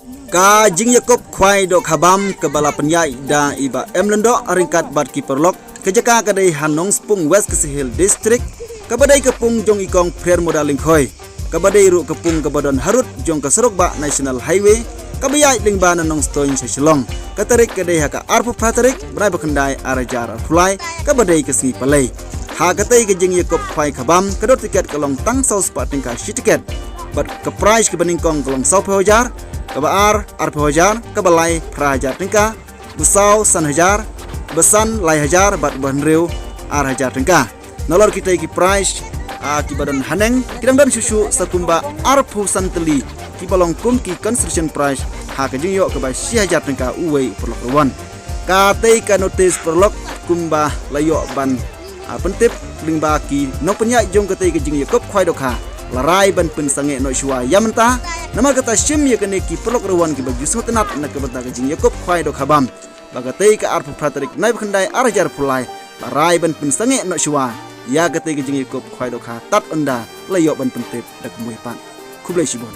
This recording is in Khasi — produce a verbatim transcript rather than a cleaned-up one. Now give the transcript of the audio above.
Ka jingïakup khwai dohkha bam kaba la pynïaid da i Bah M Lyngdoh ryngkat bad ki paralok, ka jaka ka dei ha Nongspung, West Khasi Hills District, kaba dei ka pung jong i Kong Phriarmoda Lyngkhoi, kaba dei ruh ka pung kaba don harud jong ka surok bah National Highway kaba ïaid lyngba na Nongstoiñ sha Shillong. Ka tarik ka dei ha ka arphew phra tarik bnai ba khyndai ar hajar arphew lai, kaba dei ka sngi Palei. Ha katei ka jingïakup khwai kha bam, ka dor tiket ka long tang saw spah tyngka shi tiket, bad ka prize kaba nyngkong ka long sawphew hajar, kaba ar arphew hajar, kaba lai phra hajar tyngka, ba saw san hajar, ba san lai hajar, bad ba hynriew ar hajar tyngka. Nalor kitei ki prize, ah, kiba don haneng, ki dang don shuh shuh sa kumba arphew san tylli kiba long kum ki consolation prize, ha ka jingïoh kaba shi hajar tyngka uwei u paralok ruh wan. Katei ka notice paralok kumba la ïoh ban, ah, pyntip lyngba ki nongpynïaid jong katei ka jingïakup khwai dohkha, la rai ban pynsangeh noh shuwa ïa mynta. Namar kata shim ïa kane ki paralok ruh wan kiba ju sngewtynnat na ka bynta ka jingïakup khwai dohkha bam, ba katei ka arphew phra tarik bnai ba khyndai ar hajar arphew lai, la rai ban pynsangeh noh shuwa ïa katei ka jingïakup khwai dohkha tad ynda la ïoh ban pyntip da ka mui pat. Khublei shibun.